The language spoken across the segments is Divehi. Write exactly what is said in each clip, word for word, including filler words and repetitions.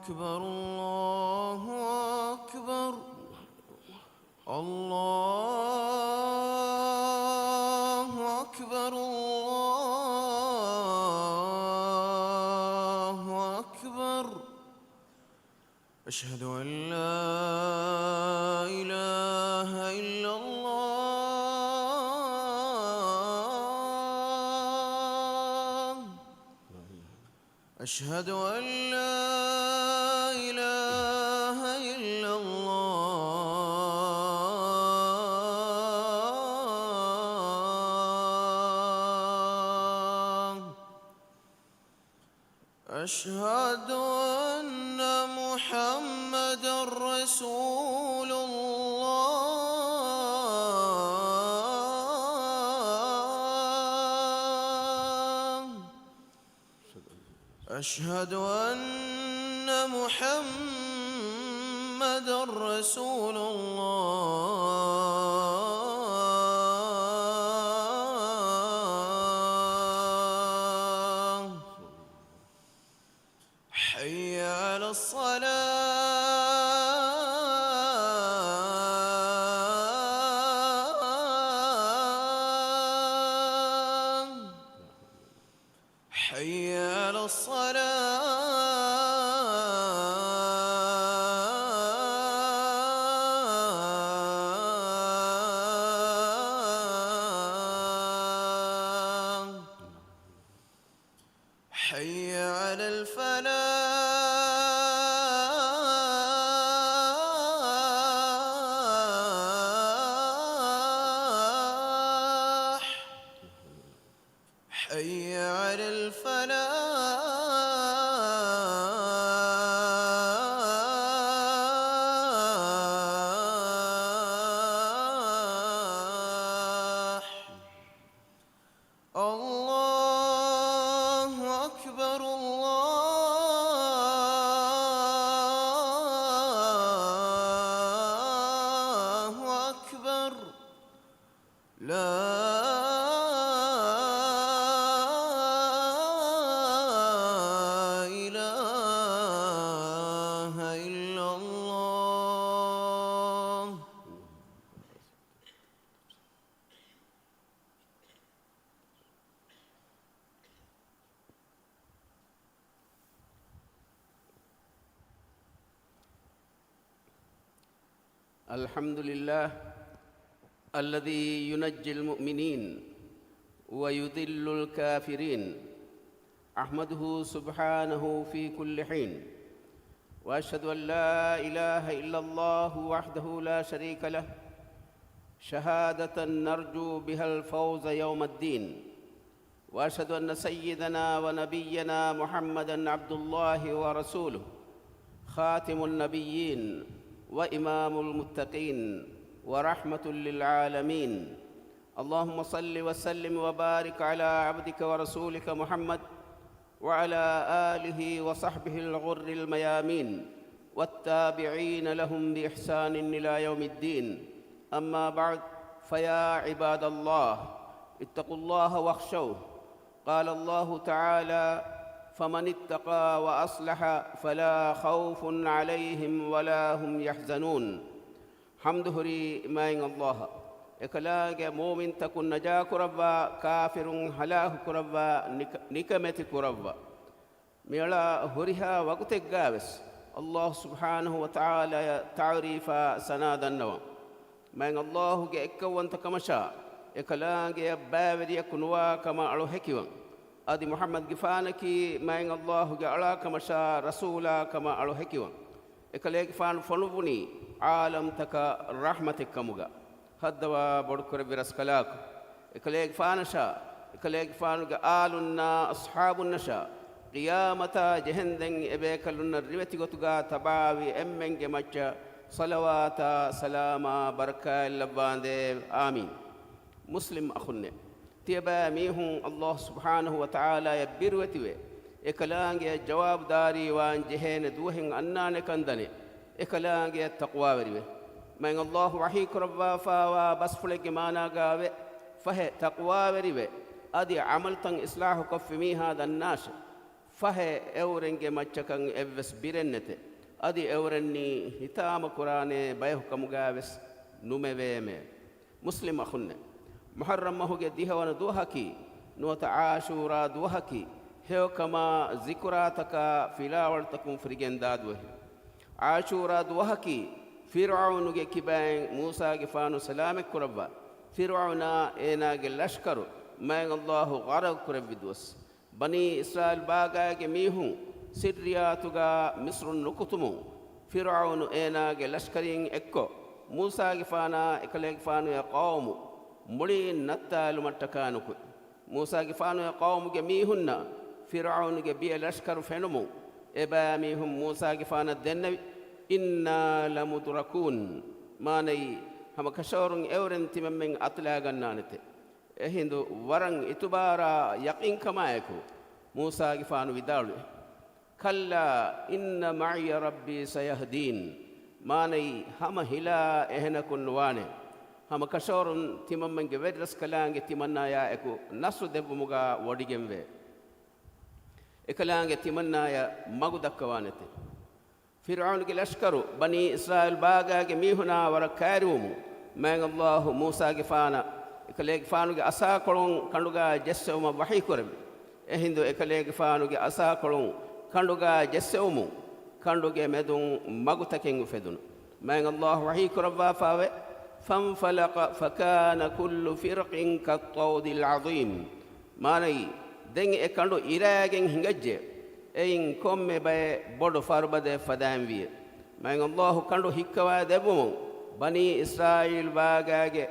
أكبر، الله أكبر، الله أكبر، الله أكبر. أشهد أن لا إله إلا الله. أشهد أن لا إله إلا الله. أشهد أن محمدا رسول الله. أشهد أن محمدا رسول الله. حي على الصلاة. حي على الصلاة. حي على الفلاح. حي على الفلاح. الله أكبر، الله أكبر. لا إله إلا الله. الحمد لله الذي ينجي المؤمنين ويذل الكافرين. أحمده سبحانه في كل حين، وأشهد أن لا إله إلا الله وحده لا شريك له، شهادة نرجو بها الفوز يوم الدين، وأشهد أن سيدنا ونبينا محمدا عبد الله ورسوله، خاتم النبيين وإمام المتقين ورحمة للعالمين. اللهم صل وسلم وبارك على عبدك ورسولك محمد وعلى آله وصحبه الغر الميامين والتابعين لهم بإحسان إلى يوم الدين. أما بعد، فيا عباد الله، اتقوا الله واخشوه. قال الله تعالى: فمن اتقى وأصلح فلا خوف عليهم ولا هم يحزنون. ޙަމްދު ހުރީ މާތް ﷲ އަށް. އެކަލާނގެ މުއުމިންތަކުން ނަޖާކުރައްވާ، ކާފިރުން ހަލާކު ކުރައްވާ، ނިކަ-، ނިކަމެތި ކުރައްވާ. މިއަޅާ ހުރިހާ ވަގުތެއްގާވެސް ﷲ ސުބްޙާނަހޫ ވަތަޢާލާއަށް ތަޢުރީފާ ސަނާ ދަންނަވަން. މާތް ﷲ ގެ އެއްކައުވަންތަކަމަށާ، އެކަލާނގެއަށް ބައިވެރިޔަކު ނުވާ ކަމަށް އަޅު ހެކިވަން. އަދި މުޙައްމަދުގެފާނަކީ މާތް ﷲ ގެ އަޅާ ކަމަށާ، ރަސޫލާ ކަމަށް އަޅު ހެކިވަން. އެކަލޭގެފާނު ފޮނުއްވުނީ ޢާލަމްތަކަށް ރަޙްމަތެއް ކަމުގަ. ހައްދަވާ ބޮޑުކުރެއްވި ރަސްކަލާކޮ، އެކަލޭގެފާނަށާ، އެކަލޭގެފާނުގެ އާލުންނާ އަޞްޙާބުންނަށާ، ޤިޔާމަތާ ޖެހެންދެން އެބޭކަލުންނަށް ރިވެތި ގޮތުގަ ތަބާވި އެންމެންގެ މައްޗަށް ޞަލަވާތާ ސަލާމާ ބަރަކާތް ލައްވާނދޭ. އާމީން. މުސްލިމް އަޚުންނޭ! ތިޔަބައިމީހުން ﷲ ސުބްޙާނަހޫ ވަތަޢާލާއަށް ބިރުވެތިވެ، އެކަލާނގެއަށް ޖަވާބުދާރީވާން ޖެހޭނެ ދުވަހެއް އަންނާނެ ކަން ދަނެ، އެކަލާނގެއަށް ތަޤްވާވެރިވެ. މާތް ﷲ ވަޙީކުރައްވާފާވާ ބަސްފުޅެއްގެ މާނާގާވެ، ފަހެ ތަޤްވާވެރިވެ، އަދި ޢަމަލުތައް އިޞްލާޙުކޮށްފި މީހާ ދަންނާށެ. ފަހެ އެއުރެންގެ މައްޗަކަށް އެއްވެސް ބިރެއް ނެތެ. އަދި އެއުރެންނީ ހިތާމަ ކުރާނޭ ބަޔަކު ކަމުގާވެސް ނުމެވޭމެ. މުސްލިމް އަޚުންނޭ! މުޙައްރަމް މަހުގެ ދިހަވަނަ ދުވަހަކީ، ނުވަތަ ޢާޝޫރާ ދުވަހަކީ، ހެޔޮކަމާ ޒިކުރާތަކާ ފިލާވަޅުތަކުން ފުރިގެންދާ ދުވަހެއް. ޢާޝޫރާ ދުވަހަކީ، ފިރުޢައުނުގެ ކިބައިން މޫސާގެފާނު ސަލާމަތްކުރައްވާ، ފިރުޢައުނާ އޭނާގެ ލަޝްކަރު މާތް ﷲ ޣަރަޤު ކުރެއްވި ދުވަސް. ބަނީ އިސްރާއީލް ބާގާގެ މީހުން ސިއްރިއާތުގާ މިޞްރުން ނުކުތުމުން، ފިރުޢައުނު އޭނާގެ ލަޝްކަރީން އެއްކޮށް، މޫސާގެފާނާ އެކަލޭގެފާނުގެ ޤައުމު މުޅިން ނައްތާލުމަށްޓަކާ ނުކުތް. މޫސާގެފާނުގެ ޤައުމުގެ މީހުންނަށް ފިރުޢައުނުގެ ބިޔަ ލަޝްކަރު ފެނުމުން، އެބައިމީހުން މޫސާގެފާނަށް ދެންނެވި، "إِنَّا لَمُدْرَكُونَ." މާނައީ، ހަމަ ކަށަވަރުން އެއުރެން ތިމަންމެން އަތުލާގަންނާނެތެ. އެހިނދު ވަރަށް އިތުބާރާ ޔަޤީންކަމާއެކު، މޫސާގެފާނު ވިދާޅުވި، "كَلَّا إِنَّ مَعِيَ رَبِّي سَيَهْدِينِ." މާނައީ، ހަމަ ހިލާ އެހެނަކުން ނުވާނެ. ހަމަ ކަށަވަރުން ތިމަންމެންގެ ވެރިރަސްކަލާނގެ ތިމަންނާޔާ އެކު ނަޞްރު ދެއްވުމުގާ ވޮޑިގެންވޭ. އެކަލާނގެ ތިމަންނާޔަށް މަގު ދައްކަވާނެތެ. ފިރުޢައުނުގެ ލަޝްކަރު ބަނީ އިސްރާއީލް ބާގާގެ މީހުނާ ވަރަށް ކައިރިވުމުން، މާތް ﷲ މޫސާގެފާނަށް އެކަލޭގެފާނުގެ އަސާކޮޅުން ކަނޑުގާ ޖެއްސެވުމަށް ވަޙީކުރެއްވި. އެހިނދު އެކަލޭގެފާނުގެ އަސާކޮޅުން ކަނޑުގާ ޖެއްސެވުމުން، ކަނޑުގެ މެދުން މަގުތަކެއް އުފެދުނު. މާތް ﷲ ވަޙީކުރައްވާފާވޭ، "فَانْفَلَقَ فَكَانَ كُلُّ فِرْقٍ كَالطَّوْدِ الْعَظِيمِ." މާނައީ، ދެން އެ ކަނޑު އިރާގެން ހިނގައްޖެ، އެއިން ކޮންމެ ބައެއް ބޮޑު ފަރުބަދައެއް ފަދައިން ވިޔެ. މާތް ﷲ ކަނޑު ހިއްކަވާ ދެއްވުމުން، ބަނީ އިސްރާއީލް ބާގާގެ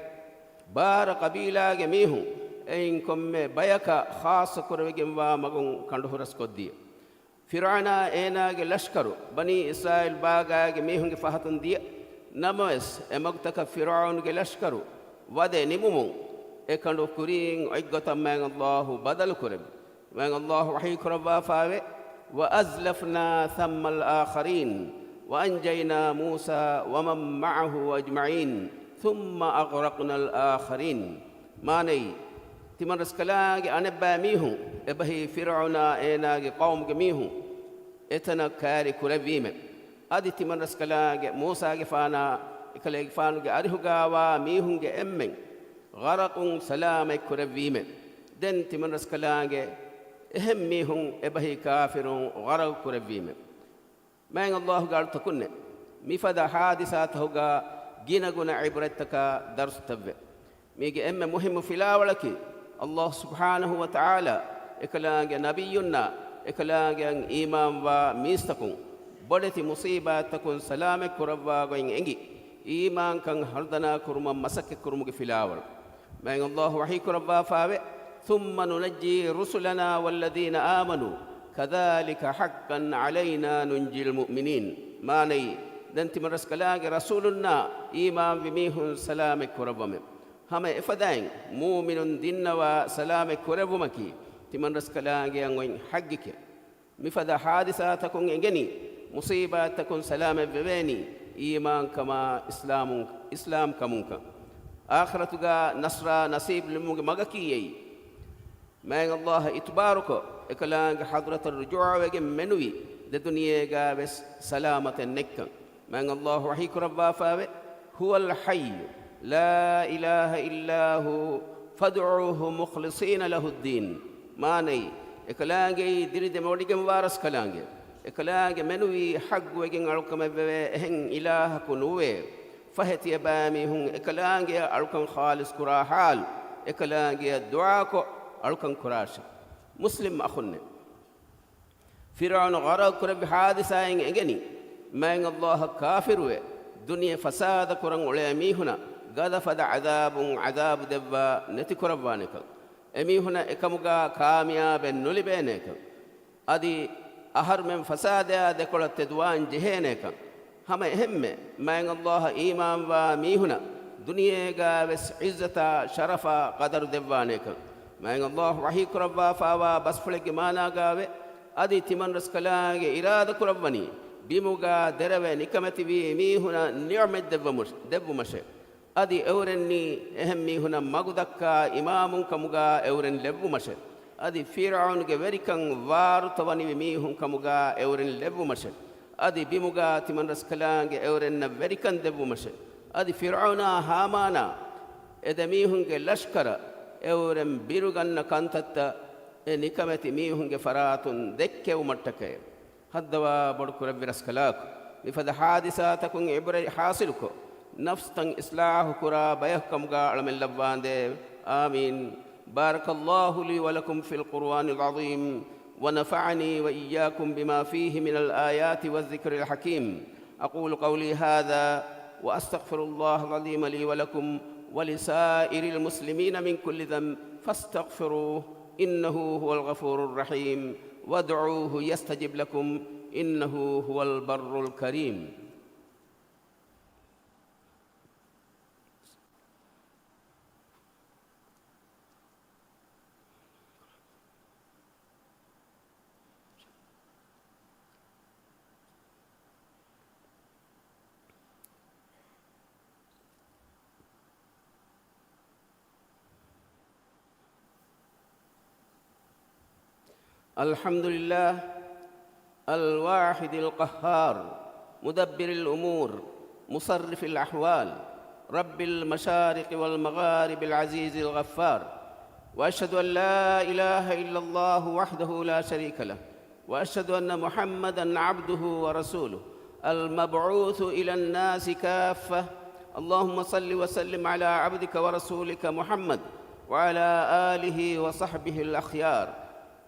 ބާރަ ޤަބީލާގެ މީހުން އެއިން ކޮންމެ ބަޔަކަށް ޚާއްޞަ ކުރެވިގެންވާ މަގުން ކަނޑު ހުރަސްކޮށްދިޔަ. ފިރުޢައުނާ އޭނާގެ ލަޝްކަރު ބަނީ އިސްރާއީލް ބާގާގެ މީހުންގެ ފަހަތުން ދިޔަ ނަމަވެސް، އެ މަގުތަކަށް ފިރުޢައުނުގެ ލަޝްކަރު ވަދެ ނިމުމުން، އެ ކަނޑު ކުރިން އޮތްގޮތަށް މާތް ﷲ ބަދަލު ކުރެއްވި. މާތް ﷲ ވަޙީ ކުރައްވާފާވޭ، "وَأَزْلَفْنَا ثَمَّ الْآخَرِينَ وَأَنْجَيْنَا مُوسَىٰ وَمَنْ مَعَهُ أَجْمَعِينَ ثُمَّ أَغْرَقْنَا الْآخَرِينَ." މާނައީ، ތިމަންރަސްކަލާނގެ އަނެއްބައި މީހުން، އެބަހީ ފިރުޢައުނާ އޭނާގެ ޤައުމުގެ މީހުން އެތަނަށް ކައިރި ކުރެއްވީމެ. އަދި ތިމަންރަސްކަލާނގެ މޫސާގެފާނާ އެކަލޭގެފާނުގެ އަރިހުގާވާ މީހުންގެ އެންމެން ޣަރަޤުން ސަލާމަތް ކުރެއްވީމެ. ދެން ތިމަންރަސްކަލާނގެ އެހެން މީހުން އެބަހީ ކާފިރުން ޣަރަޤު ކުރެއްވީމެ. މާތް ﷲގެ އަޅުތަކުންނޭ، މިފަދަ ޙާދިސާތަކުގަ ގިނަގުނަ ޢިބްރަތްތަކާ ދަރުސްތައްވޭ. މީގެ އެންމެ މުހިއްމު ފިލާވަޅަކީ، ﷲ ސުބްޙާނަހޫ ވަތަޢާލާ އެކަލާނގެ ނަބިއްޔުންނާ އެކަލާނގެއަށް އީމާންވާ މީސްތަކުން ބޮޑެތި މުޞީބާތްތަކުން ސަލާމަތް ކުރައްވާ ގޮތް އެނގި، އީމާންކަން ހަރުދަނާ ކުރުމަށް މަސައްކަތް ކުރުމުގެ ފިލާވަޅު. މާތް ﷲ ވަޙީ ކުރައްވާފާވޭ، "ثُمَّ نُنَجِّي رُسُلَنَا وَالَّذِينَ آمَنُوا كَذَٰلِكَ حَقًّا عَلَيْنَا نُنْجِي الْمُؤْمِنِينَ." މާނައީ، ދެން ތިމަންރަސްކަލާނގެ ރަސޫލުންނާ އީމާންވި މީހުން ސަލާމަތް ކުރައްވަމެ. ހަމަ އެފަދައިން މުއުމިނުން ދިންނަވާ ސަލާމަތް ކުރެއްވުމަކީ، ތިމަންރަސްކަލާނގެއަށް އޮތް ޙައްޤެކެ. މިފަދަ ޙާދިސާތަކުން އެނގެނީ، މުޞީބާތްތަކުން ސަލާމަތްވެވޭނީ، އީމާންކަމާ އިސްލާމުން، އިސްލާމްކަމުންކަން. އާޚިރަތުގާ ނަޞްރާ ނަޞީބު ލިބުމުގެ މަގަކީ އެއީ. މާތް ﷲ އިތުބާރުކޮށް، އެކަލާނގެ ޙަޟްރަތަށް ރުޖޫޢަވެގެން މެނުވީ، ދެދުނިޔޭގާވެސް ސަލާމަތެއް ނެތްކަން. މާތް ﷲ ވަޙީ ކުރައްވާފާވޭ، "هُوَ الْحَيُّ لَا إِلَٰهَ إِلَّا هُوَ فَادْعُوهُ مُخْلِصِينَ لَهُ الدِّينَ." މާނައީ، އެކަލާނގެއީ ދިރިދެމެވޮޑިގެންވާ ރަސްކަލާނގެ. އެކަލާނގެ މެނުވީ ޙައްޤުވެގެން އަޅުކަމެއްވެވޭ އެހެން އިލާހަކު ނުވޭ. ފަހެ ތިޔަބައިމީހުން އެކަލާނގެއަށް އަޅުކަން ޚާލިޞް ކުރާ ޙާލު، އެކަލާނގެއަށް ދުޢާކޮށް އަޅުކަން ކުރާށެ. މުސްލިމް އަޚުންނޭ! ފިރުޢައުނު ޣަރަޤު ކުރެއްވި ޙާދިސާއިން އެނގެނީ، މާތް ﷲއަށް ކާފިރުވެ، ދުނިޔެ ފަސާދަ ކުރަން އުޅޭ މީހުނަށް ގަދަފަދަ ޢަޛާބުން ޢަޛާބު ދެއްވާ ނެތިކުރައްވާނެކަން، އެމީހުނަށް އެކަމުގާ ކާމިޔާބެއް ނުލިބޭނޭކަން، އަދި އަހަރުމެން ފަސާދަޔާ ދެކޮޅަށް ތެދުވާން ޖެހޭނޭކަން. ހަމަ އެހެންމެ، މާތް ﷲއަށް އީމާންވާ މީހުނަށް ދުނިޔޭގާވެސް ޢިއްޒަތާ ޝަރަފާ ޤަދަރު ދެއްވާނޭކަން. މާތް ﷲ ވަޙީ ކުރައްވާފާވާ ބަސްފުޅެއްގެ މާނާގާވޭ، އަދި ތިމަންރަސްކަލާނގެ އިރާދަކުރައްވަނީ، ބިމުގާ ދެރަވެ ނިކަމެތިވީ މީހުނަށް ނިޢުމަތް ދެއްވަމު-، ދެއްވުމަށެ. އަދި އެއުރެންނީ އެހެން މީހުނަށް މަގުދައްކާ އިމާމުން ކަމުގާ އެއުރެން ލެއްވުމަށެ. އަދި ފިރްޢައުނުގެ ވެރިކަން ވާރުތަ ވަނިވި މީހުން ކަމުގާ އެއުރެން ލެއްވުމަށެ. އަދި ބިމުގާ ތިމަންރަސްކަލާނގެ އެއުރެންނަށް ވެރިކަން ދެއްވުމަށެ. އަދި ފިރްޢައުނާ ހާމާނާ އެ ދެމީހުންގެ ލަޝްކަރަށް އެއުރެން ބިރުގަންނަ ކަންތައްތައް އެ ނިކަމެތި މީހުންގެ ފަރާތުން ދެއްކެވުމަށްޓަކައި. ހައްދަވާ ބޮޑު ކުރެއްވި ރަސްކަލާކޮ، މިފަދަ ޙާދިސާތަކުން ޢިބްރަތް ޙާޞިލުކޮށް، ނަފްސްތައް އިޞްލާޙު ކުރާ ބަޔަކު ކަމުގާ އަޅަމެން ލައްވާނދޭ. އާމީން. بارك الله لي ولكم في القرآن العظيم، ونفعني وإياكم بما فيه من الآيات والذكر الحكيم. أقول قولي هذا وأستغفر الله العظيم لي ولكم ولسائر المسلمين من كل ذنب فاستغفروه إنه هو الغفور الرحيم، وادعوه يستجب لكم إنه هو البر الكريم. الحمد لله الواحد القهار، مدبر الأمور، مصرف الأحوال، رب المشارق والمغارب العزيز الغفار. وأشهد أن لا إله إلا الله وحده لا شريك له، وأشهد أن محمدا عبده ورسوله المبعوث إلى الناس كافة. اللهم صل وسلم على عبدك ورسولك محمد وعلى آله وصحبه الأخيار.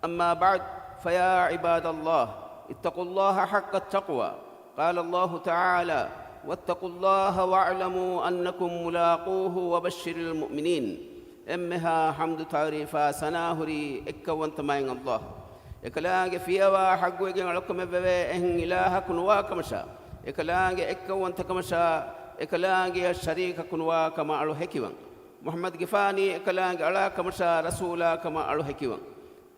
أما بعد، فيا عباد الله، اتقوا الله حق التقوى. قال الله تعالى: واتقوا الله واعلموا أنكم ملاقوه وبشر المؤمنين. އެންމެހާ ޙަމްދު ތަޢުރީފާ ސަނާ ހުރީ އެއްކައުވަންތަ މާތް ﷲ. އެކަލާނގެ ފިޔަވާ ޙައްޤުވެގެން އަޅުކަމެއް ވެވޭ އެހެން އިލާހަކު ނުވާ ކަމަށާ، އެކަލާނގެ އެއްކައުވަންތަކަމަށާ، އެކަލާނގެއަށް ޝަރީކަކު ނުވާ ކަމަށް އަޅު ހެކިވަން. މުޙައްމަދުގެފާނީ އެކަލާނގެ އަޅާ ކަމަށާ، ރަސޫލާ ކަމަށް އަޅު ހެކިވަން.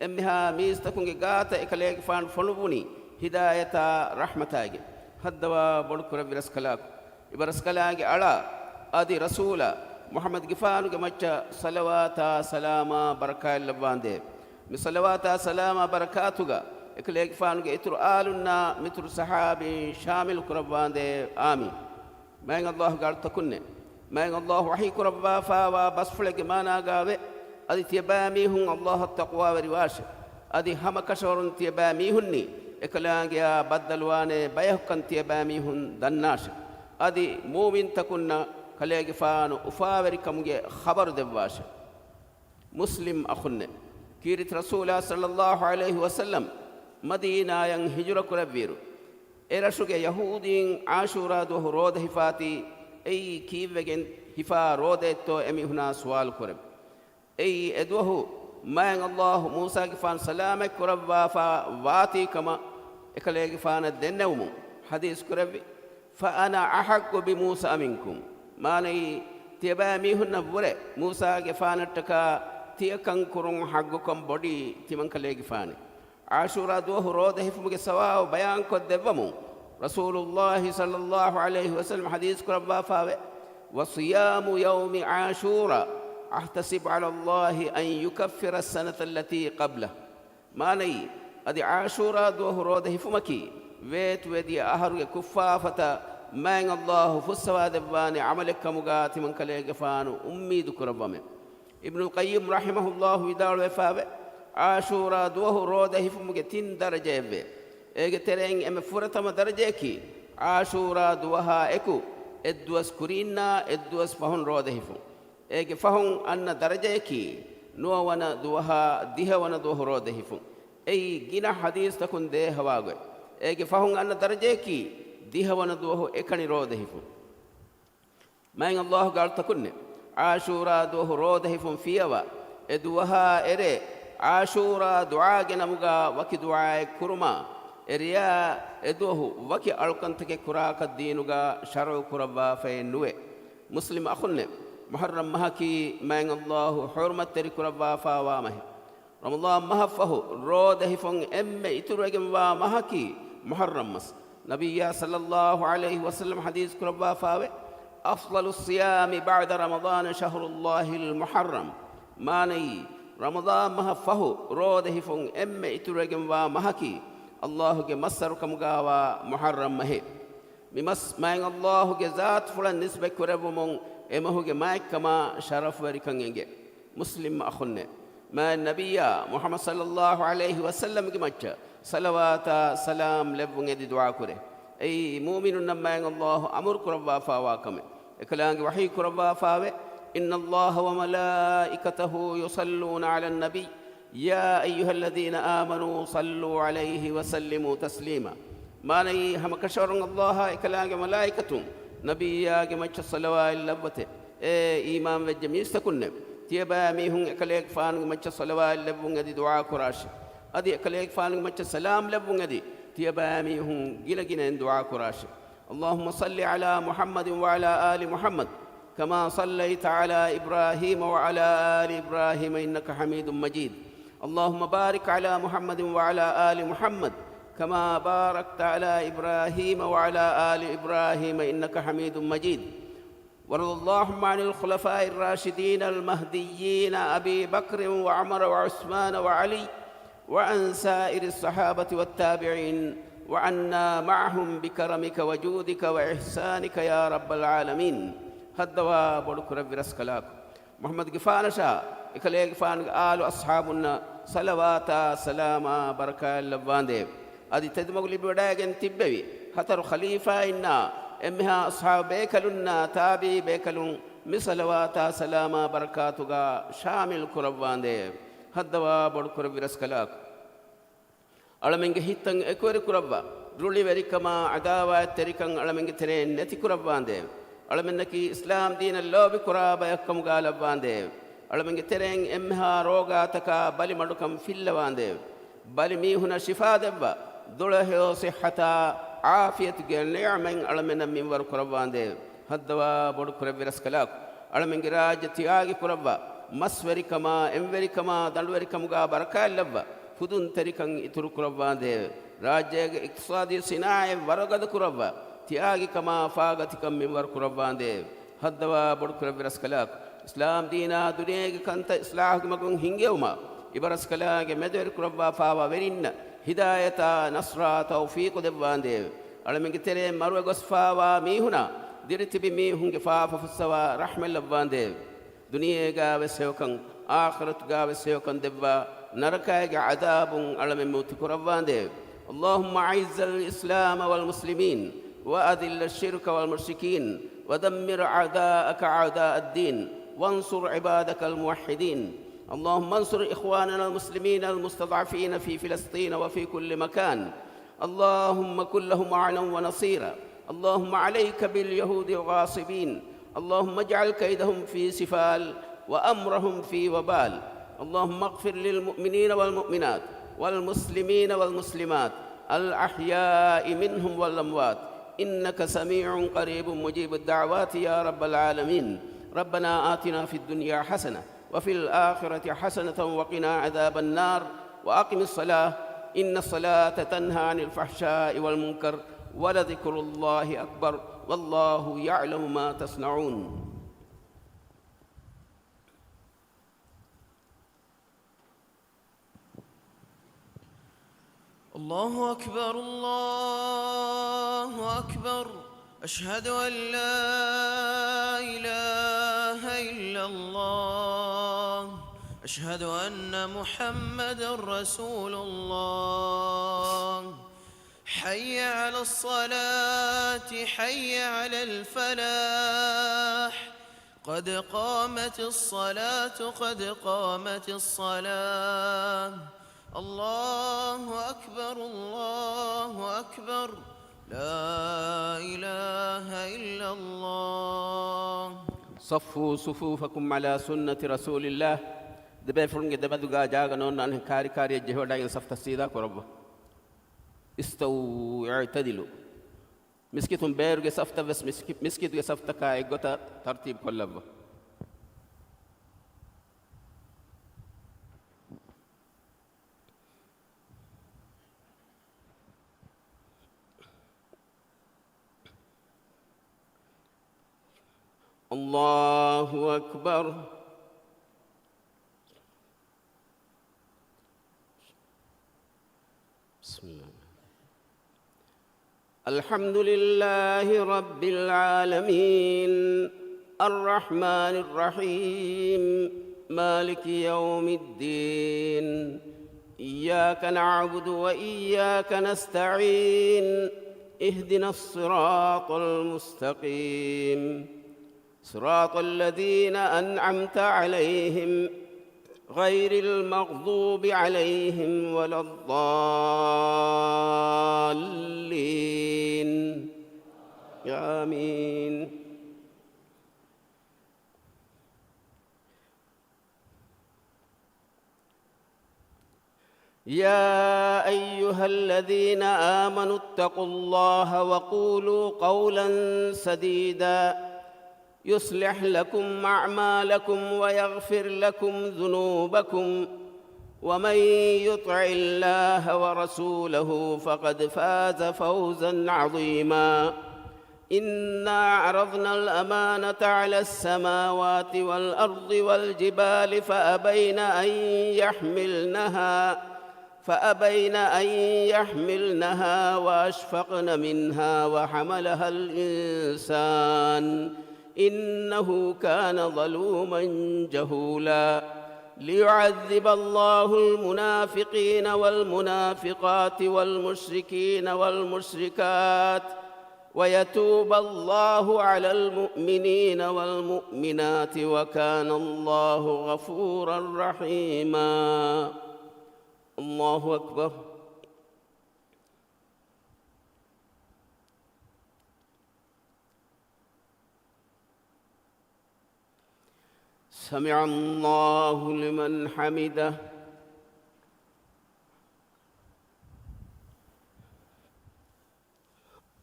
އެންމެހާ މީސްތަކުންގެ ގާތަށް އެކަލޭގެފާނު ފޮނުއްވުނީ ހިދާޔަތާ ރަޙްމަތާގެ. ހައްދަވާ ބޮޑު ކުރެއްވި ރަސްކަލާކޮ، އިބަރަސްކަލާނގެ އަޅާ އަދި ރަސޫލާ މުޙައްމަދުގެފާނުގެ މައްޗަށް ޞަލަވާތާ ސަލާމާ ބަރަކާތް ލައްވާނދޭ. މި ޞަލަވާތާ ސަލާމާ ބަރަކާތުގަ އެކަލޭގެފާނުގެ އިތުރު އާލުންނާ މިތުރު ޞަޙާބީން ޝާމިލު ކުރައްވާނދޭ. އާމީން. މާތް ﷲގެ އަޅުތަކުންނޭ، މާތް ﷲ ވަޙީ ކުރައްވާފާވާ ބަސްފުޅެއްގެ މާނާގާވޭ، އަދި ތިޔަބައިމީހުން ﷲއަށް ތަޤްވާވެރިވާށޭ. އަދި ހަމަކަށަވަރުން ތިޔަބައިމީހުންނީ އެކަލާނގެއާ ބައްދަލުވާނޭ ބަޔަކުކަން ތިޔަބައިމީހުން ދަންނާށޭ. އަދި މުއުމިންތަކުންނަށް ކަލޭގެފާނު އުފާވެރިކަމުގެ ޚަބަރު ދެއްވާށޭ. މުސްލިމް އަޚުންނޭ، ކީރިތި ރަސޫލާ ޞައްލައްލާހު ޢަލައިހި ވަސައްލަމް މަދީނާޔަށް ހިޖުރަ ކުރެއްވިއިރު، އެ ރަށުގެ ޔަހޫދީން ޢާޝޫރާ ދުވަހު ރޯދަ ހިފާތީ، އެއީ ކީއްވެގެން ހިފާ ރޯދައެއްތޯ އެމީހުނާ ސުވާލު ކުރެވި. އެއީ އެދުވަހު މާތް ﷲ މޫސާގެފާނު ސަލާމަތް ކުރައްވާފާ ވާތީ ކަމަށް އެކަލޭގެފާނަށް ދެންނެވުމުން ޙަދީޘް ކުރެއްވި. فأنا أحق بموسى منكم. މާނައީ، ތިޔަބައިމީހުންނަށްވުރެ މޫސާގެފާނަށްޓަކާ ތިޔަކަން ކުރުން ޙައްޤުކަން ބޮޑީ ތިމަންކަލޭގެފާނެ. ޢާޝޫރާ ދުވަހު ރޯދަ ހިފުމުގެ ސަވާބު ބަޔާންކޮށްދެއްވަމުން، ރަސޫލުﷲ ޞައްލައްލާހު ޢަލައިހި ވަސައްލަމް ޙަދީޘް ކުރައްވާފާވޭ، وصيام يوم عاشوراء أحتسب على الله أن يكفر السنة التي قبله. މާނައީ، އަދި ޢާޝޫރާ ދުވަހު ރޯދަ ހިފުމަކީ، ވޭތުވެދިޔަ އަހަރުގެ ކުށްފާފަތައް މާތް ﷲ ފުއްސަވާދެއްވާނެ ޢަމަލެއްކަމުގާ ތިމަންކަލޭގެފާނު އުއްމީދު ކުރައްވަމެ. އިބްނުލް ޤައްޔިމް ރަޙިމަހުﷲ ވިދާޅުވެފާވެ، ޢާޝޫރާ ދުވަހު ރޯދަ ހިފުމުގެ ތިން ދަރަޖައެއްވޭ. އޭގެ ތެރެއިން އެންމެ ފުރަތަމަ ދަރަޖަޔަކީ، ޢާޝޫރާ ދުވަހާ އެކު އެއްދުވަސް ކުރީންނާ އެއްދުވަސް ފަހުން ރޯދަ ހިފުން. އޭގެ ފަހުން އަންނަ ދަރަޖަޔަކީ، ނުވަވަނަ ދުވަހާ ދިހަވަނަ ދުވަހު ރޯދަ ހިފުން. އެއީ ގިނަ ޙަދީޘްތަކުން ދޭ ހަވާގޮތް. އޭގެ ފަހުން އަންނަ ދަރަޖަޔަކީ، ދިހަވަނަ ދުވަހު އެކަނި ރޯދަ ހިފުން. މާތް ﷲގެ އަޅުތަކުންނެ، ޢާޝޫރާ ދުވަހު ރޯދަ ހިފުން ފިޔަވާ، އެ ދުވަހާ އެރޭ، ޢާޝޫރާ ދުޢާގެ ނަމުގާ ވަކި ދުޢާއެއް ކުރުމާ، އެ ރެޔާ އެ ދުވަހު ވަކި އަޅުކަންތަކެއް ކުރާކަށް ދީނުގާ ޝަރުޢު ކުރައްވާފައެއް ނުވޭ. މުސްލިމް އަޚުންނެ، މުޙައްރަމް މަހަކީ މާތް ﷲ ޙުރުމަތްތެރި ކުރައްވާފާވާ މަހެއް. ރަމަޟާން މަހަށްފަހު ރޯދަ ހިފުން އެންމެ އިތުރުވެގެންވާ މަހަކީ މުޙައްރަމް މަސް. ނަބިއްޔާ ޞައްލައްލާހު ޢަލައިހި ވަސައްލަމް ޙަދީޘް ކުރައްވާފާވެ، أفضل الصيام بعد رمضان شهر الله المحرم. މާނައީ، ރަމަޟާން މަހަށް ފަހު ރޯދަ ހިފުން އެންމެ އިތުރުވެގެންވާ މަހަކީ، އައްލާހުގެ މައްސަރުކަމުގާވާ މުޙައްރަމް މަހެއް. މި މަސް މާތް އައްލާހުގެ ޒާތުފުޅަށް ނިސްބަތްކުރެއްވުމުން އެ މަހުގެ މާތްކަމާ ޝަރަފުވެރިކަން އެނގޭ. މުސްލިމް އަޚުންނޭ! މާތް ނަބިއްޔާ މުޙައްމަދު ޞައްލައްލާހު ޢަލައިހި ވަސައްލަމްގެ މައްޗަށް ޞަލަވާތާ ސަލާމް ލެއްވުން އެދި ދުޢާކުރޭ. އެއީ މުއުމިނުންނަށް މާތް އައްލާހު އަމުރު ކުރައްވާފާވާ ކަމެއް. އެކަލާނގެ ވަޙީ ކުރައްވާފާވޭ، إن الله وملائكته يصلون على النبي يا أيها الذين آمنوا صلوا عليه وسلموا تسليما. މާނައީ، ހަމަކަށަވަރުން އައްލާހާ އެކަލާނގެ މަލާއިކަތުން ނަބިއްޔާގެ މައްޗަށް ޞަލަވާތް ލައްވަތެ. އޭ އީމާންވެއްޖެ މީސްތަކުންނޭ! ތިޔަބައިމީހުން އެކަލޭގެފާނުގެ މައްޗަށް ޞަލަވާތް ލެއްވުން އެދި ދުޢާކުރާށި. އަދި އެކަލޭގެފާނުގެ މައްޗަށް ސަލާމް ލެއްވުން އެދި، ތިޔަބައިމީހުން ގިނަގިނައިން ދުޢާކުރާށި. اللهم صل على محمد وعلى آل محمد كما صليت على إبراهيم وعلى آل إبراهيم إنك حميد مجيد. اللهم بارك على محمد وعلى آل محمد كما باركت على إبراهيم وعلى آل إبراهيم إنك حميد مجيد. وارض اللهم عن الخلفاء الراشدين المهديين أبي بكر وعمر وعثمان وعلي وعن سائر الصحابة والتابعين وعنا معهم بكرمك وجودك وإحسانك يا رب العالمين. ހައްދަވާ ބޮޑު ކުރެއްވި ރަސްކަލާކޮ، މުޙައްމަދުގެފާނަށާ އެކަލޭގެފާނުގެ އާލު އަޞްޙާބުންނަށް ޞަލަވާތާ ސަލާމާ ބަރަކާތް ލައްވާނދޭވެ! އަދި ތެދުމަގު ލިބިވަޑައިގެން ތިއްބެވި ހަތަރު ޚަލީފާއިންނާ އެންމެހާ އަޞްޙާބު ބޭކަލުންނާ ތާބިޢީ ބޭކަލުން މި ޞަލަވާތާ ސަލާމާ ބަރަކާތުގާ ޝާމިލް ކުރައްވާނދޭވެ! ހައްދަވާ ބޮޑު ކުރެއްވި ރަސްކަލާކޮ، އަޅަމެންގެ ހިތްތައް އެކުވެރިކުރައްވާ، ރުޅިވެރިކަމާ ޢަދާވާތްތެރިކަން އަޅަމެންގެ ތެރެއިން ނެތިކުރައްވާނދޭވެ! އަޅަމެންނަކީ އިސްލާމް ދީނަށް ލޯބިކުރާ ބަޔަކު ކަމުގާ ލައްވާނދޭވެ! އަޅަމެންގެ ތެރެއިން އެންމެހާ ރޯގާތަކާ ބަލި މަޑުކަން ފިއްލަވާނދޭވެ! ބަލި މީހުނަށް ޝިފާ ދެއްވާ، ދުޅަހެޔޮ ޞިއްޙަތާ ޢާފިޔަތުގެ ނިޢުމަތް އަޅަމެންނަށް މިންވަރު ކުރައްވާނދޭވެ! ހައްދަވާ ބޮޑު ކުރެއްވި ރަސްކަލާކޮ، އަޅަމެންގެ ރާއްޖެ ތިޔާގި ކުރައްވާ، މަސްވެރިކަމާ، އެންވެރިކަމާ، ދަނޑުވެރިކަމުގާ ބަރަކާތް ލައްވާ، ފުދުންތެރިކަން އިތުރު ކުރައްވާނދޭވެ! ރާއްޖޭގެ އިޤްތިޞާދީ ޞިނާޢަތް ވަރުގަދަ ކުރައްވާ، ތިޔާގިކަމާ ފާގަތިކަން މިންވަރު ކުރައްވާނދޭވެ! ހައްދަވާ ބޮޑު ކުރެއްވި ރަސްކަލާކޮ، އިސްލާމް ދީނާ ދުނިޔޭގެ ކަންތައް އިޞްލާޙުގެ މަގުން ހިންގެވުމާ، އިބަރަސްކަލާނގެ މެދުވެރި ކުރައްވާފާވާ ވެރިންނަށް ހިދާޔަތާ ނަޞްރާ ތައުފީޤު ދެއްވާނދޭވެ! އަޅަމެންގެ ތެރެއިން މަރުވެ ގޮސްފާވާ މީހުނާ ދިރިތިބި މީހުންގެ ފާފަ ފުއްސަވާ ރަޙްމަތް ލައްވާނދޭވެ! ދުނިޔޭގާވެސް ހެޔޮކަން، އާޚިރަތުގާވެސް ހެޔޮކަން ދެއްވާ، ނަރަކައިގެ ޢަޛާބުން އަޅަމެން މުއްތި ކުރައްވާނދޭވެ! اللهم أعز الإسلام والمسلمين وأذل الشرك والمشركين ودمر أعداءك أعداء الدين وانصر عبادك الموحدين. اللهم انصر إخواننا المسلمين المستضعفين في فلسطين وفي كل مكان. اللهم كن لهم معنا ونصيرا. اللهم عليك باليهود الغاصبين. اللهم اجعل كيدهم في سفال وأمرهم في وبال. اللهم اغفر للمؤمنين والمؤمنات والمسلمين والمسلمات الأحياء منهم والأموات إنك سميع قريب مجيب الدعوات يا رب العالمين. ربنا آتنا في الدنيا حسنة وفي الآخرة حسنة وقنا عذاب النار. وأقم الصلاة إن الصلاة تنهى عن الفحشاء والمنكر ولذكر الله أكبر والله يعلم ما تصنعون. الله أكبر، الله أكبر. أشهد أن لا إله إلا الله. أشهد أن محمدا رسول الله. حي على الصلاة، حي على الفلاح. قد قامت الصلاة، قد قامت الصلاة. الله أكبر، الله أكبر. لا إله إلا الله. صفوا صفوفكم على سنة رسول الله. ދެބޭފުޅުންގެ ދެމެދުގާ ޖާގަ ނޯންނާނެ ކާރިކާރިއަށް ޖެހިވަޑައިގެން ސަފްތައް ސީދާ ކުރައްވާ. استووا اعتدلوا. މިސްކިތުން ބޭރުގެ ސަފްތައް ވެސް މިސްކި-، މިސްކިތުގެ ސަފްތަކާ އެއްގޮތަށް ތަރްތީބު ކޮށްލައްވާ. الله أكبر. بسم الله. الحمد لله رب العالمين، الرحمن الرحيم، مالك يوم الدين، إياك نعبد وإياك نستعين، اهدنا الصراط المستقيم، صراط الذين أنعمت عليهم غير المغضوب عليهم ولا الضالين. آمين. يا أيها الذين آمنوا اتقوا الله وقولوا قولا سديدا يصلح لكم أعمالكم ويغفر لكم ذنوبكم ومن يطع الله ورسوله فقد فاز فوزا عظيما. إنا عرضنا الأمانة على السماوات والأرض والجبال فأبين أن يحملنها، فأبين أن يحملنها وأشفقن منها وحملها الإنسان إنه كان ظلوما جهولا. ليعذب الله المنافقين والمنافقات والمشركين والمشركات ويتوب الله على المؤمنين والمؤمنات وكان الله غفورا رحيما. الله أكبر. سمع الله لمن حمده.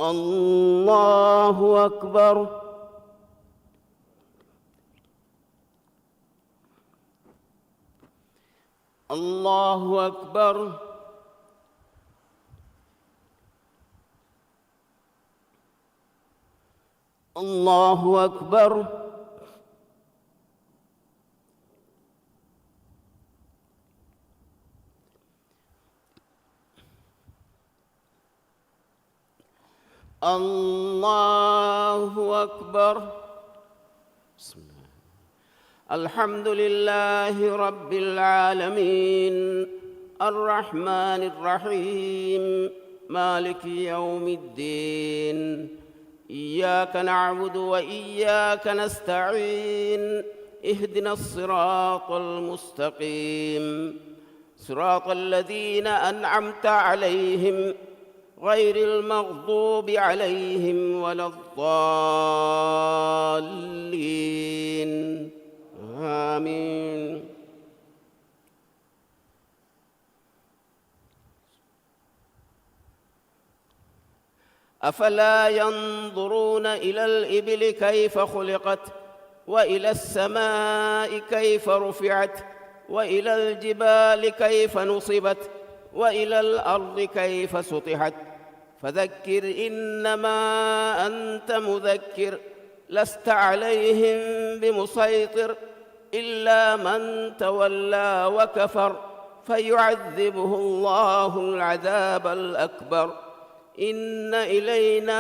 الله أكبر. الله أكبر. الله أكبر. الله أكبر. بسم الله. الحمد لله رب العالمين، الرحمن الرحيم، مالك يوم الدين، إياك نعبد وإياك نستعين، اهدنا الصراط المستقيم، صراط الذين أنعمت عليهم غير المغضوب عليهم ولا الضالين. آمين. أفلا ينظرون إلى الإبل كيف خلقت وإلى السماء كيف رفعت وإلى الجبال كيف نصبت وإلى الأرض كيف سطحت فذكر إنما أنت مذكر لست عليهم بمسيطر إلا من تولى وكفر فيعذبه الله العذاب الأكبر إن إلينا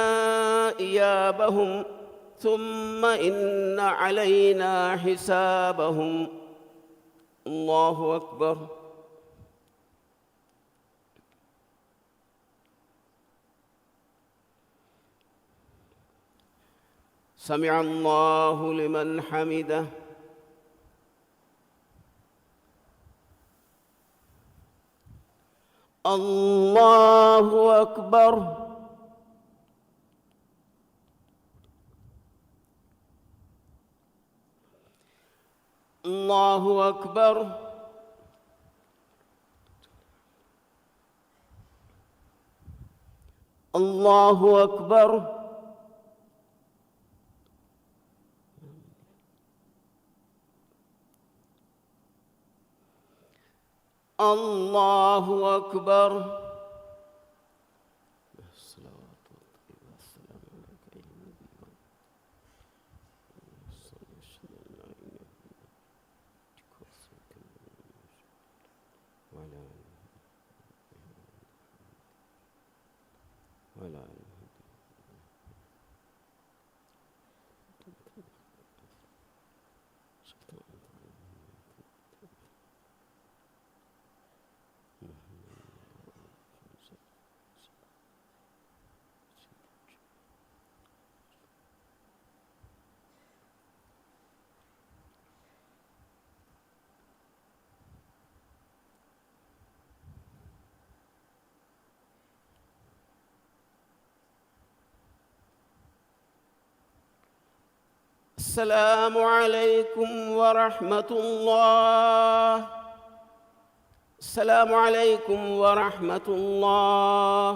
إيابهم ثم إن علينا حسابهم. الله أكبر. سمع الله لمن حمده. الله أكبر. الله أكبر. الله أكبر. الله أكبر. الصلوات والطيبات، السلام عليك أيها النبي. أشهد أن لا إله إلا أنت. وعلى آله. وعلى آل محمد. السلام عليكم ورحمة الله. السلام عليكم ورحمة الله.